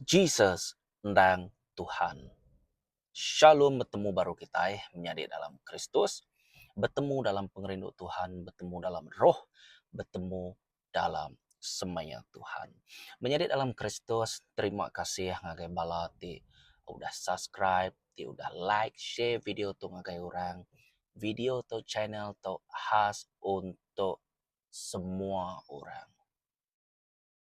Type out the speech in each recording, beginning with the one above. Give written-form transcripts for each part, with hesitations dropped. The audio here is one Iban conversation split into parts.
Jesus endang Tuhan. Shalom betemu baru kitai menyadi dalam Kristus, betemu dalam pengerindu Tuhan, betemu dalam roh, betemu dalam semaya Tuhan. Menyadi dalam Kristus, terima kasih ngagai bala ti udah subscribe, ti udah like, share video tu ngagai orang. Video tu channel tu khas untuk semua orang.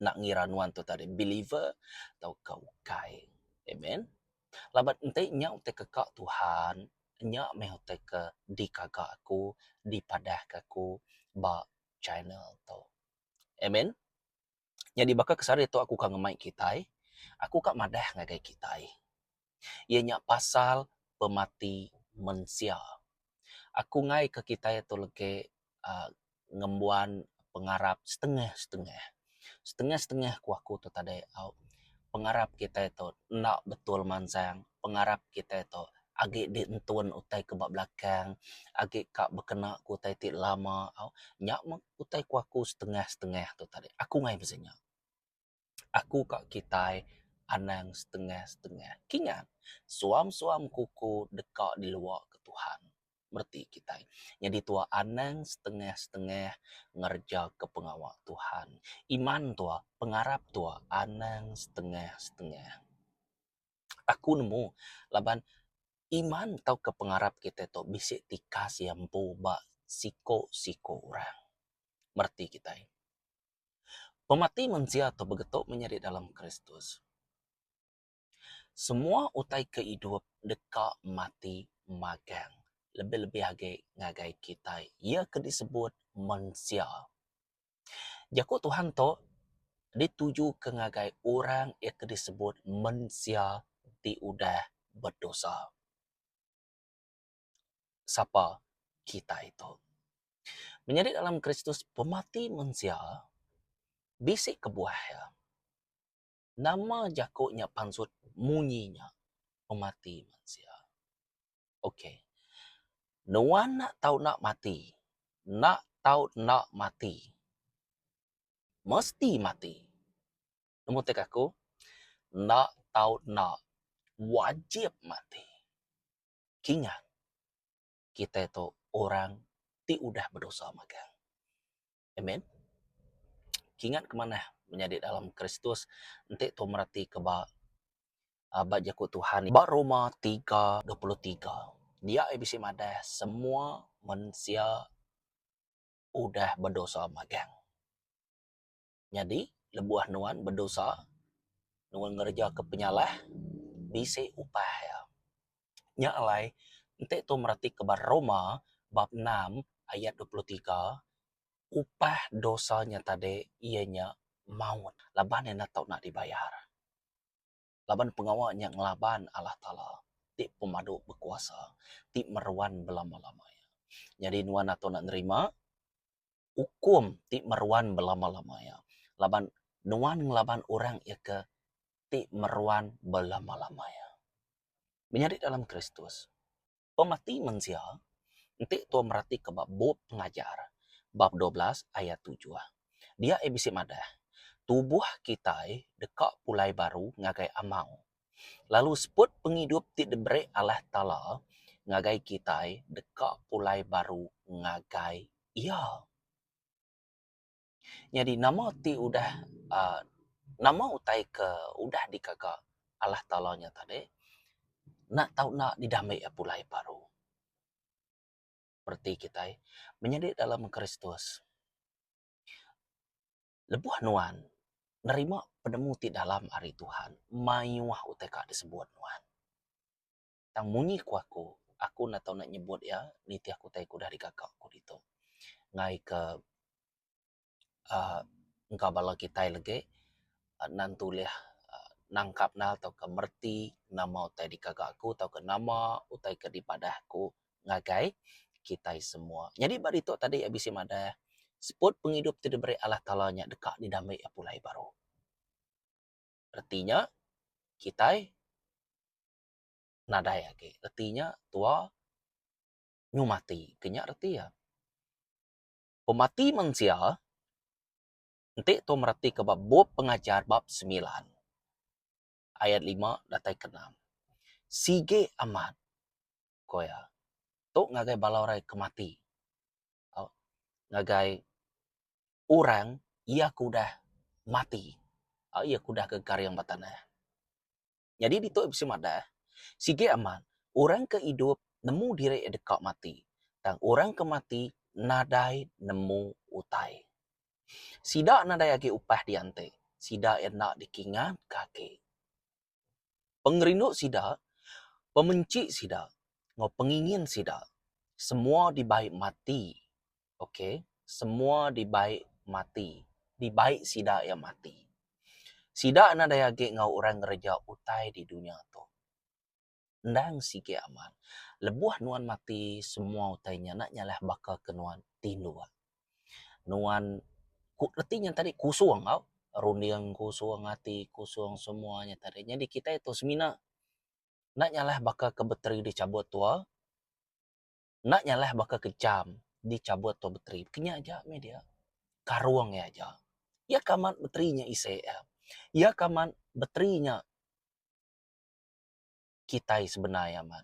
Enda ngira nuan tu tadi believer tauka ukai. Amen. Laban enti nya utai ke ka Tuhan, nya meh utai ke digaga aku, dipadahka aku ba channel tu. Amen. Nyadi baka ke sehari tu aku ka ngemai kitai, aku ka madah ngagai kitai iya nya pasal pemati mensia. Aku enggai ke kitai tu legi uhh ngembuan pengarap setengah-setengah. Setengah-setengah ku aku tu tadi au pengarap kitai tu enda betul mansang, pengarap kitai tu agi dientun utai ke ba belakang, agi ka bekena ku utai ti lama au. Nya meh utai ku aku setengah-setengah tu tadi. Aku enggai bisi nya. Aku ka kitai anang setengah-setengah. Kingat, suam-suam kuku deka diluaka Tuhan. Mereti kitai. Nyadi tua anang setengah-setengah ngerejaka pengawa Tuhan. Iman tua, pengarap tua anang setengah-setengah. Aku nemu laban iman tauka pengarap kitai tu bisi tikas iya empu ba siko-siko orang. Mereti kitai. Pemati mensia tu begetu menyadi dalam Kristus. Semua utai ke idup deka mati magang lebih-lebih agi ngagai kitai iya ke disebut mensia. Jaku Tuhan tu ditujuka ngagai orang iya ke disebut mensia ti udah bedosa. Sapa kitai tu? Menyadi dalam Kristus pemati mensia bisi kebuah iya. Nama jaku nya pansut munyi nya pemati mensia. Okey. Nuan enda tau enda mati. Enda tau enda mati. Mesti mati. Nemu tik aku? Enda tau enda wajib mati. Kingat kitai tu orang ti udah bedosa magang. Amen. Kingat ke manah menyadi dalam Kristus enti tu mereti ke ba ba jaku Tuhan ba Roma 3:23 dia iya bisi madah semua mensia udah bedosa magang. Nyadi, lebuh nuan bedosa, nuan ngerejaka penyalah, bisi upah iya. Nya alai, enti tu meratika ba Roma bab enam ayat 23, upah dosa nya tadi iya nya maut laban iya enda tau nak dibayar. Laban pengawa nya ngelaban Allah Taala ti pemadu bekuasa, ti meruan belama-lama iya. Nyadi nuan atur nak nerima ukum ti meruan belama-lama iya laban nuan ngelaban orang iya ke ti meruan belama-lama iya. Menyadi dalam Kristus, pemati mensia enti tua meratika ba bup Pengajar bab 12 ayat tujuh. Dia iya bisi madah, tubuh kitai deka pulai baru ngagai amau lalu seput pengidup ti diberi Allah Taala ngagai kitai deka pulai baru ngagai Iya. Nyadi nama ti udah uhh nama utai ke udah digaga Allah Taala nya tadi enda tau enda didambi iya pulai baru. Reti kitai menyadi dalam Kristus. Lebuh nuan nerima penemu ti dalam ari Tuhan, mayuh utai ka disebut nuan. Tang munyi ku aku, aku enda tau nak nyebut iya nitih ku utai ke udah digaga ku ditu. Ngai ke uhh engka bala kitai legi nan tulih nangkap ne tauka mereti nama utai digaga aku tauka nama utai ke dipadah aku ngagai kitai semua. Nyadi ba ditu tadi bisi madah seput pengidup ti diberi Allah Taala nya deka didambi iya pulai baru. Reti nya kitai nadai agi. Reti nya tua nyu mati. Ke nya reti iya. Pemati mensia enti tua meratika ba bup Pengajar bab semilan. ayat lima datai ke enam. Sigi amat, ko iya. Tu ngagai bala orang ke mati. Tau ngagai orang iya ke udah mati. Tau iya ke udah gegaring ba tanah. Nyadi ditu bisi madah, sigi amat orang ke idup nemu diri deka mati tang orang ke mati nadai nemu utai. Sida nadai agi upah dianti, sida enda dikingatka agi. Pengerindu sida, pemenchi sida enggau pengingin sida semua dibai mati. Ok, semua dibai mati, dibai sida iya mati. Sida nadai agi enggau orang ngereja utai di dunya tu. Endang sigi amat. Lebuh nuan mati semua utai nya enda nyalah baka ke nuan tinduk. Nuan ku reti nya tadi kusung tau. Runding kusung, ati kusung semua nya tadi. Nyadi kitai tu semina enda nyalah baka ke bateri dichabut tua, enda nyalah baka ke jam dichabut tua bateri. Ke nya aja meh dia. Karung iya aja. Iya ke amat bateri nya isi iya. Iya ke amat bateri nya kitai sebenar iya amat.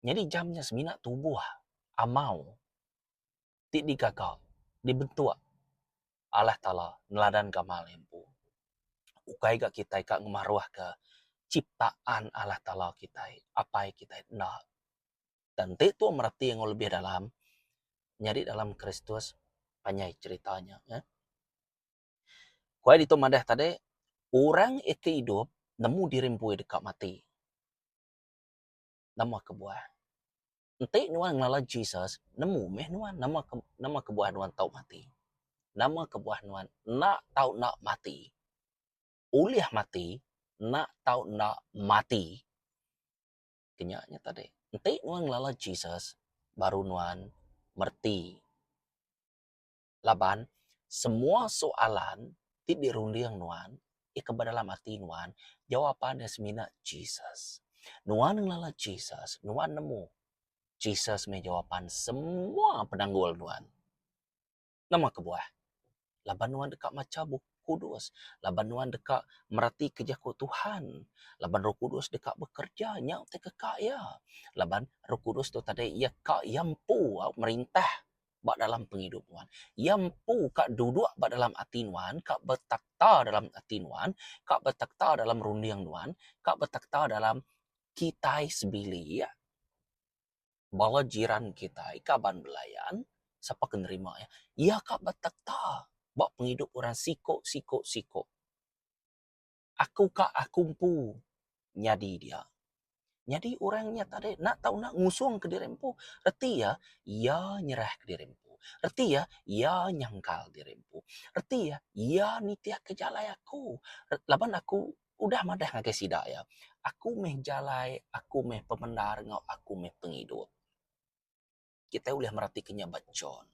Nyadi jam nya semina tubuh amau ti digaga dibentuk Allah Taala neladan gamal iya empu. Ukai ga kitai ka ngemaruhka ciptaan Allah Taala kitai, apai kitai enda. Tang enti tu mereti enggau lebih dalam nyadi dalam Kristus panjai cherita nya. Ku ai ditu madah tadi, orang iya ke idup nemu diri empu iya deka mati. Nama kebuah? Enti nuan ngelala Jesus, nemu meh nuan nama ke nama kebuah nuan tau mati. Nama kebuah nuan enda tau enda mati. Ulih mati, enda tau enda mati. Ke nya nya tadi. Enti nuan ngelala Jesus, baru nuan mereti. Laban semua soalan ti dirunding nuan iya ke ba dalam ati nuan, jawapan iya semina Jesus. Nuan ngelala Jesus, nuan nemu Jesus meh jawapan semua penanggul nuan. Nama kebuah? Laban nuan deka macha Bup Kudus, laban nuan deka meratika jaku Tuhan, laban Roh Kudus deka bekereja nya utai ke ka iya. Laban Roh Kudus tu tadi iya ka iya empu merintah ba dalam pengidup nuan. Iya empu ka duduk ba dalam ati nuan, ka betakhta dalam ati nuan, ka betakhta dalam runding nuan, ka betakhta dalam kitai sebilik, bala jiran kitai, kaban belayan, sapa ke nerima iya. Iya ka betakhta ba pengidup orang siko siko siko. Aku ka aku empu nyadi dia. Nyadi orang nya tadi enda tau enda ngusung ke diri empu. Reti iya, iya nyerah ke diri empu. Reti iya, iya nyangkal diri empu. Reti iya, iya nitihka jalai aku. Laban aku udah madah ngagai sida iya, aku meh jalai, aku meh pemendar enggau aku meh pengidup. Kitai ulih meratika nya ba John.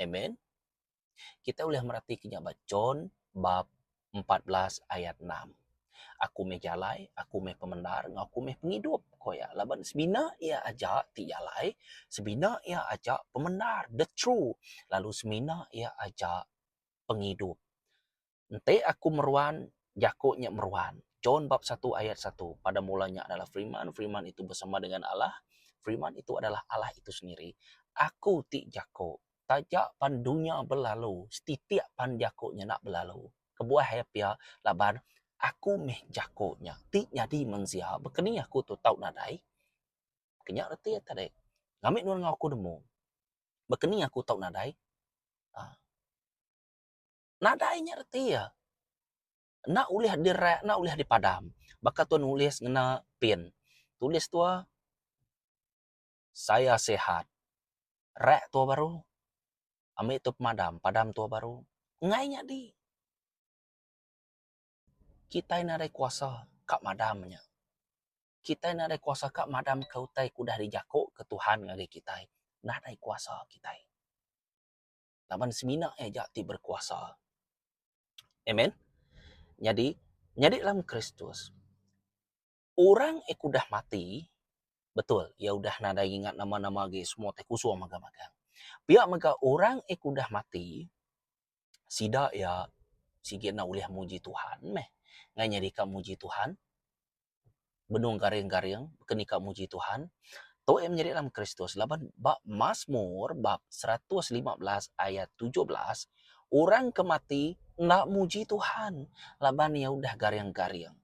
Amen. Kitai ulih meratika nya ba John bab 14 ayat 6. Aku meh jalai, aku meh pemendar enggau aku meh pengidup, ko iya. Laban semina iya aja ti jalai, semina iya aja pemendar, the true, lalu semina iya aja pengidup. Enti aku meruan, jaku nya meruan. John bab satu ayat satu, Pada mulanya adalah Firman, Firman itu bersama dengan Allah, Firman itu adalah Allah itu sendiri. Aku ti jaku, taja pan dunya belalu, setitik pan jaku nya enda belalu. Kebuah iya pia laban aku meh jaku nya ti nyadi mensia, baka ni aku tu tau nadai? Ke nya reti iya tadi. Ngambi nuan enggau aku nemu, baka ni aku tau nadai? Aa. Nadai nya reti iya. Enda ulih dirak, enda ulih dipadam. Baka tu nulis ngena pen. Tulis tua saya sihat. Rak tua baru. Ambi tu pemadam, padam tua baru. Enggai nyadi. Kitai nadai kuasa ka madam nya. Kitai nadai kuasa ka madam ke utai ke udah dijaku ke Tuhan ngagai kitai. Nadai kuasa kitai. Laban semina iya aja ti berkuasa. Amen. Nyadi, nyadi dalam Kristus, orang ke udah mati, betul, iya udah nadai ngingat nama-nama agi, semua ti kusung magang-magang. Pia mega orang ke udah mati, sida iya sigi enda ulih muji Tuhan meh. Ngai nyadi ka muji Tuhan. Benung garing-garing baka ni ka muji Tuhan. Tu iya menyadi dalam Kristus laban ba Masmur bab 115 ayat 17 orang ke mati enda muji Tuhan laban iya udah garing-garing.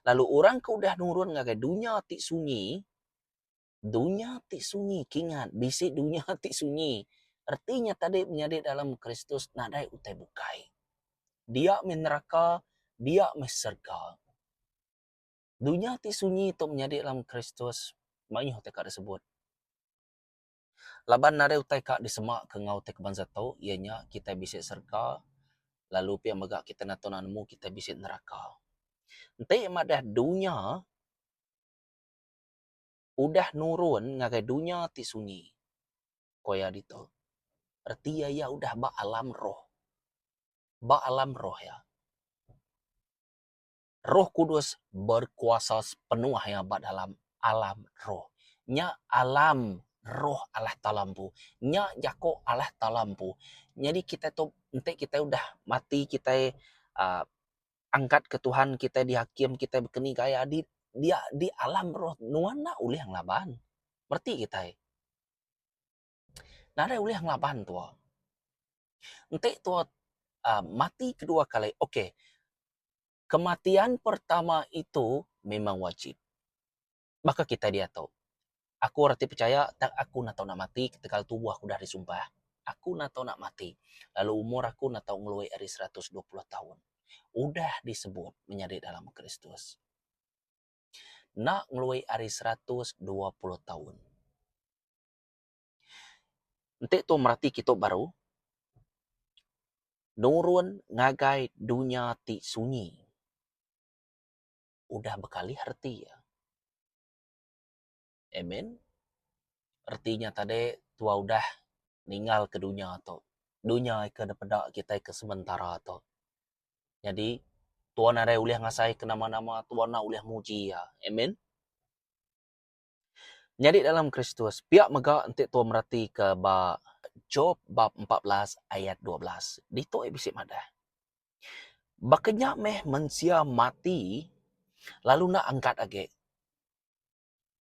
Lalu orang ke udah nurun ngagai dunya ti sunyi Dunya ti sunyi kingat bisi dunya ti sunyi reti nya tadi menyadi dalam Kristus nadai utai bukai. Dia meh neraka, dia meh serega. Dunya ti sunyi tu menyadi dalam Kristus mayuh utai ka disebut. Laban nadai utai ka disema ke enggau utai ke bansa tu iya nya kitai bisi serega lalu pia mega kitai natun nemu kitai bisi neraka. Enti madah dunya udah nurun ngagai dunya ti sunyi, ku iya ditu. Reti iya, iya udah ba alam roh. Ba alam roh iya. Roh Kudus berkuasa sepenuh iya ba dalam alam roh. Nya alam roh Allah Taala empu. Nya jaku Allah Taala empu. Nyadi kitai tu enti kitai udah mati kitai uhh angkat ke Tuhan kitai dihakim kitai bekeni gaya di dia di alam roh nuan enda ulih ngelaban. Mereti kitai. Nadai ulih ngelaban tua. Enti tua uhh mati kedua kali okay kematian pertama itu memang wajib. Baka kitai diatu. Aku reti pechaya tang aku enda tau nak mati ketegal tubuh aku udah disumpah. Aku enda tau nak mati lalu umur aku enda tau ngelui ari 120 taun. Udah disebut menyadi dalam Kristus. Enda ngelui ari 120 taun. Enti tu mereti kitu baru nurun ngagai dunya ti sunyi. Udah bekalih reti iya. Amen. Reti nya tadi tua udah ninggal ke dunya tu. Dunya ke dipeda kitai ke sementara tu. Nyadi tua nadai ulih ngasai ke nama-nama tua enda ulih muji iya. Amen. Nyadi dalam Kristus, pia mega enti tua mereti ke ba Job bab 14 ayat 12. Ditu iya bisi madah. Baka nya meh mensia mati lalu enda angkat agi.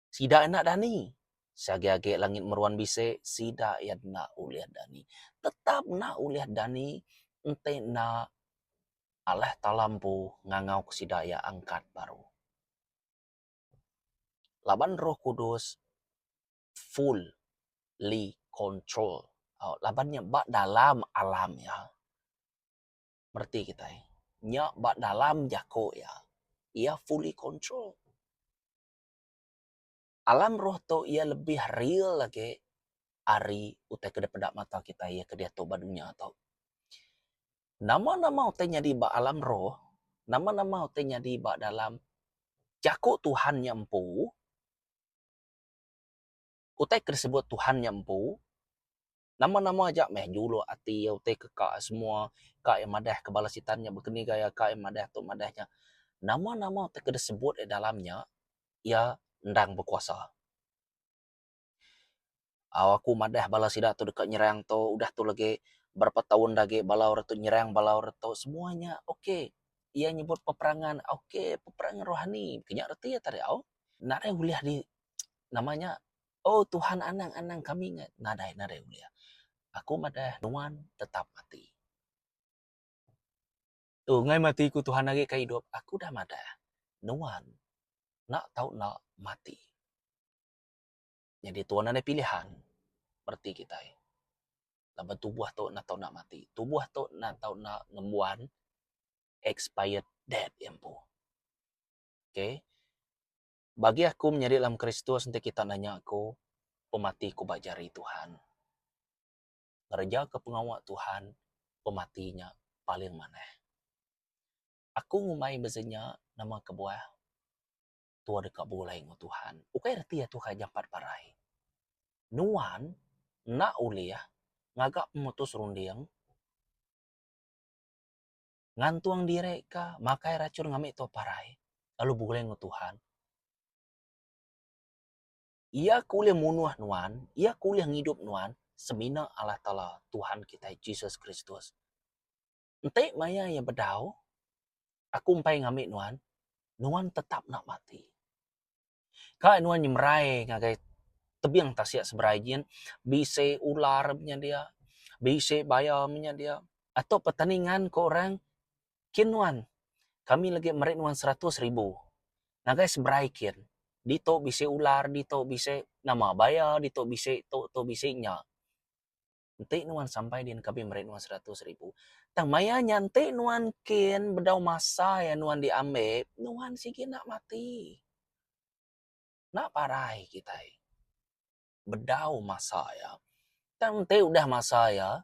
Sida enda dani. Seagi-agi langit meruan bisi, sida iya enda ulih dani. Tetap enda ulih dani enti enda Allah Taala empu ngangau ke sida iya angkat baru. Laban Roh Kudus fully control laban nya ba dalam alam iya. Mereti kitai. Nya ba dalam jaku iya. Iya fully control. Alam roh tu iya lebih real agi ari utai ke dipeda mata kitai iya ke diatu ba dunya tu. Nama-nama utai nyadi ba alam roh, nama-nama utai nyadi ba dalam jaku Tuhan nya empu, utai ke disebut Tuhan nya empu, Nama-nama aja meh juluk ati iya utai ke ka semua ka iya madah ke bala sitan nya bekeni gaya ka iya madah tu madah nya. Nama-nama utai ke disebut iya dalam nya iya endang bekuasa. Au aku madah bala sida tu deka nyerang tu udah tu lagi berapa taun da agi bala orang tu nyerang bala orang tu semua nya ok. Iya nyebut peperangan ok peperangan rohani ke nya reti iya tadi au. Nadai ulih di nama nya Oh Tuhan anang anang kami nge nadai nadai ulih. Aku madah nuan tetap mati. Tu ngai mati ku Tuhan agi ka idup aku dah madah nuan enda tau enda mati. Nyadi Tuhan nadai pilihan bereti kitai. Laban tubuh tu enda tau enda mati. Tubuh tu enda tau enda ngembuan expired date iya empu. Okay. Bagi aku menyadi dalam Kristus enti kita nanya aku, pemati ku ba jari Tuhan. Ngereja ke pengawa Tuhan, pemati nya paling manah. Aku ngumbai bese nya nama kebuah tua deka begulai enggau Tuhan. Ukai reti iya Tuhan jampat parai. Nuan enda ulih ngaga pemutus runding ngantung diri ka makai rachun ngambi tua parai lalu begulai enggau Tuhan. Iya ke ulih munuh nuan, iya ke ulih ngidup nuan semina Allah Taala Tuhan kitai Jesus Kristus. Enti maya iya bedau. Aku empai ngambi nuan, nuan tetap enda mati. Ka nuan nyemerai ngagai tebing tasik seberai nyin, bisi ular menya dia, bisi baya menya dia. Ato pertandingan ko orang, kin nuan, kami lagi meri nuan 100,000 ngagai seberai kin. Ditu bisi ular, ditu bisi nama baya, ditu bisi tu, tu bisi nya. Enti nuan sampai din kami meri nuan 100,000. Tang maya nya enti nuan kin bedau masa iya nuan diambi, nuan sigi enda mati. Enda parai kitai. Bedau masa iya. Tang enti udah masa iya,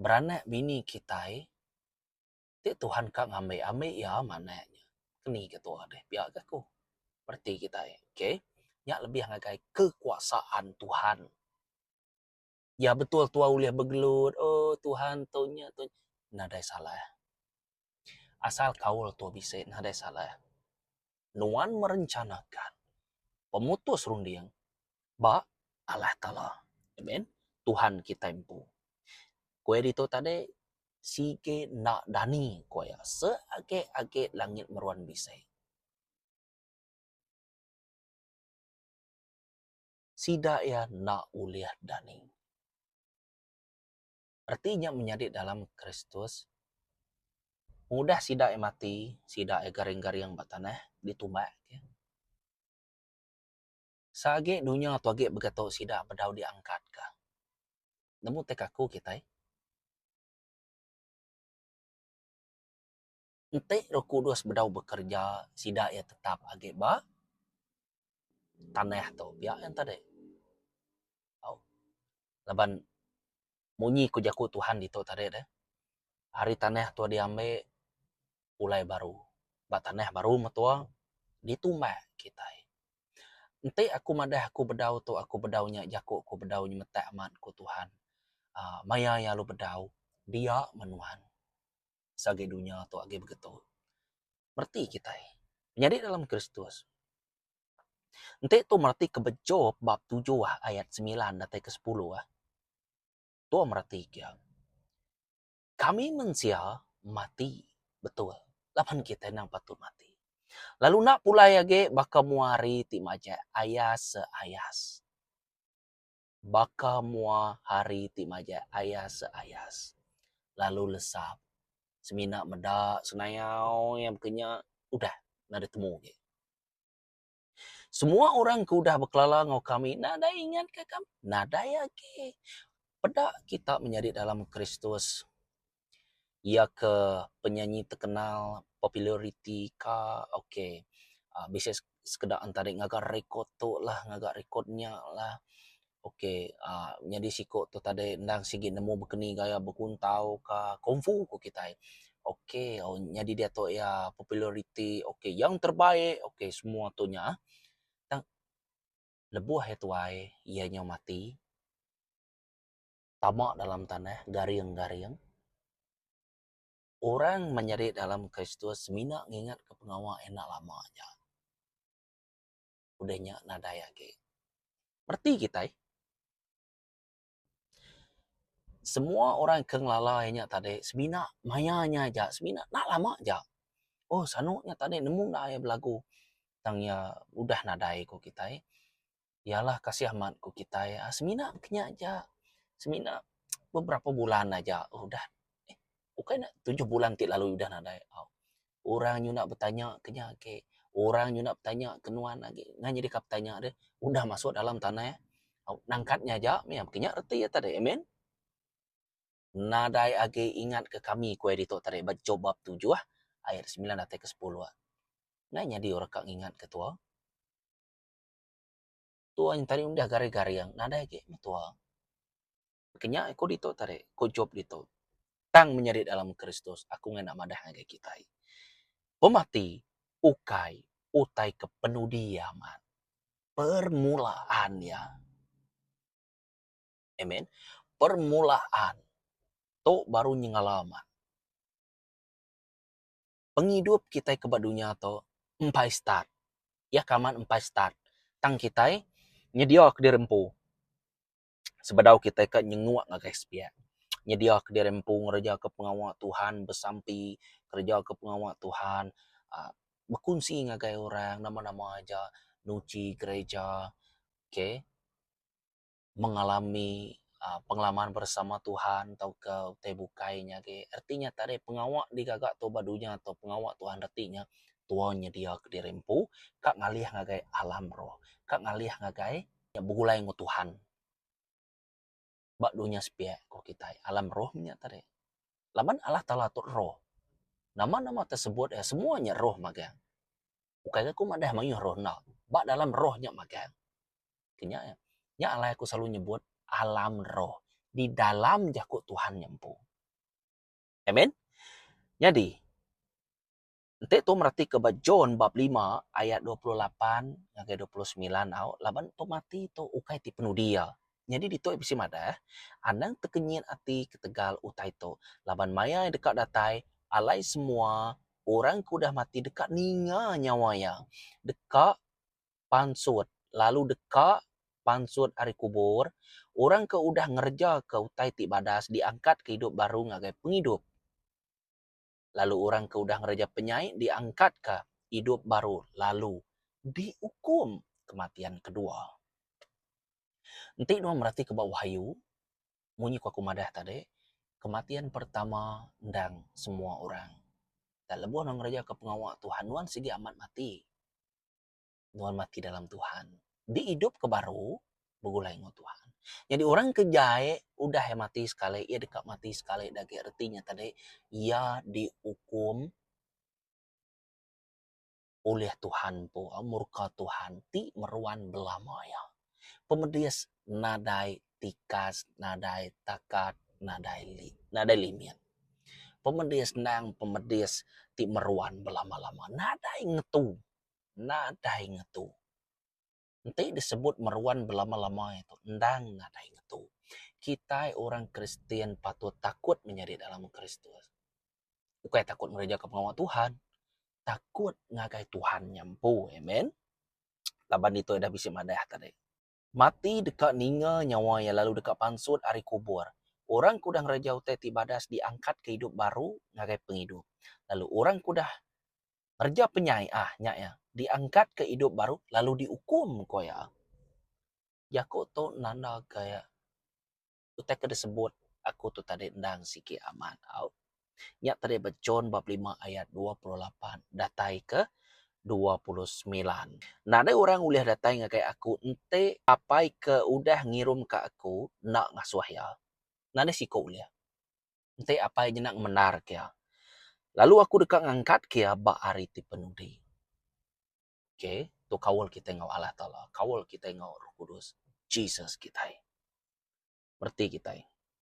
beranak bini kitai, ti Tuhan ka ngambi, ambi iya manah nya. Keni ke tuah deh pia ke aku. Reti kitai. Okay. Nya lebih ngagai kekuasaan Tuhan. Ya betul tua ulih begelut oh Tuhan tu nya tu nadai salah. Asal kaul tua bisi nadai salah. Nuan merencanakan pemutus runding ba Allah Taala. Amen. Tuhan kitai empu. Ku iya ditu tadi sigi enda dani ku iya seage-age langit meruan bisi. Sida iya enda ulih dani. Reti nya menyadi dalam Kristus, pengudah sida iya mati, sida iya garing-garing ba tanah ditumbak ke. Seagi dunya tu agi begetu sida bedau diangkatka. Nemu tai kaku kitai. Enti Roh Kudus bedau bekereja, sida iya tetap agi ba tanah tu pia yen tadi. Au. Laban munyi ku jaku Tuhan ditu tadi deh. Ari tanah tu diambi pulai baru. Ba tanah baru metua ditumbak kitai. Enti aku madah aku bedau tu aku bedau nya jaku ku bedau nyemetak amat ku Tuhan aaa maya iya lalu bedau dia meh nuan sagi dunya tu agi begitu. Mereti kitai nyadi dalam Kristus. Enti tu mereti ke Job bab tujuh ayat semilan datai ke sepuluh tu mereti ke Kami mensia mati betul laban kitai endang patut mati. Lalu enda pulai agi baka mua hari ti majak ayas seayas. Baka mua hari ti majak ayas seayas lalu lesap semina meda senayau iya baka nya udah nadai temu agi. Semua orang ke udah bekelala enggau kami nadai ingatka kami. Nadai agi. Peda kita menyadi dalam Kristus. Iya ke penyanyi terkenal, populariti ka, okay. Aaa bisi sekeda entah dek ngaga rekod tu lah, ngaga rekod nya lah. Okay aaa nyadi siku tu tadi endang sigi nemu bekeni gaya bekuntau ka kungfu ku kitai. Okay nyadi diatu iya populariti okay yang terbaik okay semua tu nya tang lebuh iya tuai iya nyau mati tama dalam tanah garing-garing orang menyadi dalam Kristus semina ngingat ka pengawa iya enda lama aja. Udah nya nadai agi. Reti kitai semua orang ke ngelala iya nya tadi semina maya nya aja semina enda lama aja. Oh sanu nya tadi nemu enda iya belagu tang iya udah nadai ku kitai. Iya lah kasih amat ku kitai aaa semina ke nya aja semina beberapa bulan aja udah eh ukai ne tujuh bulan ti lalu udah nadai au. Orang nyuna betanya ke nya agi orang nyuna betanya ke nuan agi ngan nyadi ka betanya deh udah masuk dalam tanah nangkat nya aja mih ke nya reti iya tadi amen. Nadai agi ingat ke kami ku iya ditu tadi ba Job bab tujuh ayat semilan datai ke sepuluh. Ndai nyadi orang ka ngingat ke tua. Tua nya tadi udah garing-garing nadai agi meh tua. Ke nya ku ditu tadi ku Job ditu. Tang menyadi dalam Kristus aku ngena madah ngagai kitai. Pemati ukai utai ke penudi amat. Permulaan iya. Amen. Permulaan tu baru nyengala amat. Pengidup kitai ke ba dunya tu empai start. Iya ke amat empai start. Tang kitai nyedia kediri empu sebedau kitai ka nyenguk ngagai sepiak. Nyediaka diri empu ngerejaka pengawa Tuhan, besampi ngerejaka pengawa Tuhan uhh bekunsi ngagai orang nama-nama aja nuchi gereja okay. Mengalami uhh pengalaman bersama Tuhan tauka utai bukai nya agi. Reti nya tadi pengawa digaga tu ba dunya tu pengawa Tuhan reti nya tuan nyediaka diri empu ka ngalih ngagai alam roh, ka ngalih ngagai begulai enggau Tuhan. Ba dunya sepiak ku kitai alam roh meh nya tadi. Laban Allah Taala tu roh. Nama-nama tersebut eh semua nya roh magang. Ukai ga aku madah mayuh roh enda. Ba dalam roh nya magang. Ke nya iya. Nya alai aku selalu nyebut alam roh di dalam jaku Tuhan nya empu. Amen. Nyadi enti tu meratika ba John bab lima ayat 28 ngagai 29 au laban pemati tu ukai ti penudi iya. Nyadi ditu iya bisi madah anang tekenyit ati ketegal utai tu laban maya iya deka datai alai semua Orang ke udah mati deka ninga nyawa iya, deka pansut lalu deka pansut ari kubur. Orang ke udah ngerejaka utai ti badas diangkatka idup baru ngagai pengidup, lalu orang ke udah ngereja penyai diangkatka idup baru lalu diukum kematian kedua. Enti nuan meratika ba Wahyu, munyi ku aku madah tadi, kematian pertama endang semua orang. Dan lebuh nuan ngerejaka pengawa Tuhan, nuan sigi amat mati. Nuan mati dalam Tuhan. Diidupka baru begulai enggau Tuhan. Nyadi orang ke jai udah iya mati sekali, iya deka mati sekali da agi reti nya tadi iya diukum ulih Tuhan empu, murka Tuhan ti meruan belama iya. Pemedis nadai tikas, nadai takat, nadai li nadai limit. Pemedis endang pemedis ti meruan belama-lama nadai ngetu, nadai ngetu. Enti disebut meruan belama-lama iya tu endang nadai ngetu. Kitai orang Kristian patut takut menyadi dalam Kristus. Ukai takut ngerejaka pengawa Tuhan, takut ngagai Tuhan nya empu. Amen. Laban ditu udah bisi madah tadi. Mati deka ninga nyawa iya lalu deka pansut ari kubur. Orang ke udah ngereja utai ti badas diangkatka idup baru ngagai pengidup. Lalu orang ke udah ngereja penyai ah nya iya diangkatka idup baru lalu diukum, ku iya. Jaku tu nandaka iya utai ke disebut aku tu tadi endang sigi amat au. Nya tadi ba John bab lima ayat 28 datai ke 29. Nadai orang ulih datai ngagai aku enti Apai ke udah ngirumka aku enda ngasuh iya. Nadai siku ulih. Enti Apai nyena ngemendarka iya. Lalu aku deka ngangkatka iya ba hari ti penudi. Okay, tu kaul kitai enggau Allah Taala, kaul kitai enggau Roh Kudus, Jesus kitai. Mereti kitai.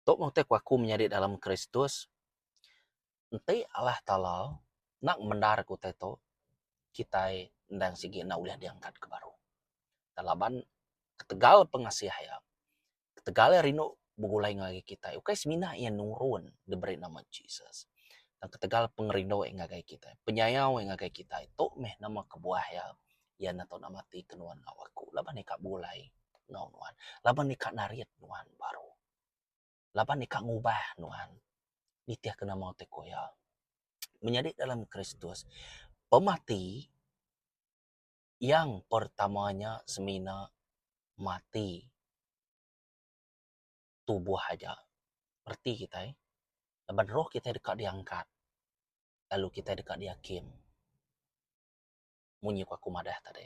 Tu meh utai ku aku menyadi dalam Kristus, enti Allah Taala enda ngemendar ke utai tu, kitai endang sigi enda ulih diangkat ke baru. Laban ketegal pengasih iya, Ketegal iya rindu begulai ngagai kitai, ukai semina iya nurun diberi nama Jesus. Tang ketegal pengerindu iya ngagai kitai, penyayau iya ngagai kitai, tu meh nama kebuah iya, iya enda tau nak mati ke nuan enggau aku laban iya ka begulai enggau nuan, laban iya ka narit nuan baru, laban iya ka ngubah nuan nitihka nama ti ku iya. Menyadi dalam Kristus, pemati yang pertama nya semina mati tubuh aja. Reti kitai laban roh kitai deka diangkat lalu kitai deka diakim. Munyi ku aku madah tadi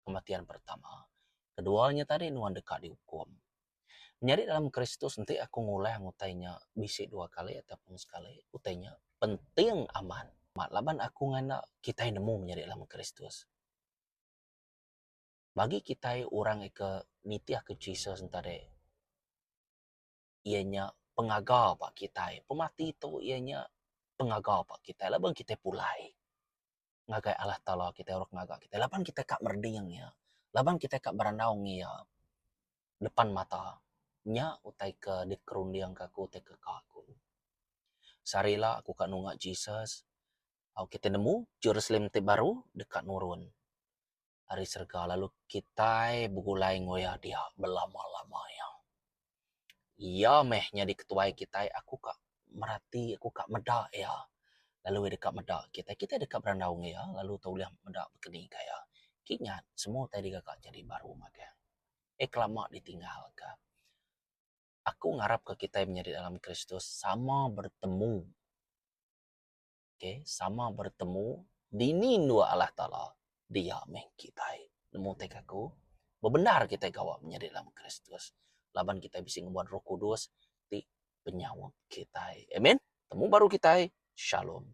kematian pertama. Kedua nya tadi nuan deka diukum. Menyadi dalam Kristus enti aku ngulang utai nya bisi dua kali ataupun sekali utai nya penting amat laban aku ngena kitai nemu menyadi dalam Kristus. Bagi kitai orang ke nitihka Jesus enta deh iya nya pengaga ba kitai. Pemati tu iya nya pengaga ba kitai laban kitai pulai ngagai Allah Taala kitai orang ngaga kitai laban kitai ka mereding iya laban kitai ka berandau ngi iya depan mata nya utai ke dikerundingka aku utai ke ka aku. Sehari ila aku ka nunga Jesus au kitai nemu Jerusalem ti baru deka nurun ari serega lalu kitai begulai enggau iya dia belama-lama iya. Iya meh nyadi ketuai kitai aku ka merati aku ka meda iya lalu iya deka meda kitai. Kitai deka berandau enggau iya lalu tau ulih meda bekeni ka iya. Kingat semua utai digaga jadi baru magang. Eh kelama ditinggalka. Aku ngarapka kitai menyadi dalam Kristus sama bertemu. Okay, sama bertemu dini endur Allah Taala dia meh kitai. Nemu utai ke aku? Bebendar kitai gawa menyadi dalam Kristus laban kitai bisi ngembuan Roh Kudus ti penyaup kitai. Amen. Temu baru kitai. Shalom.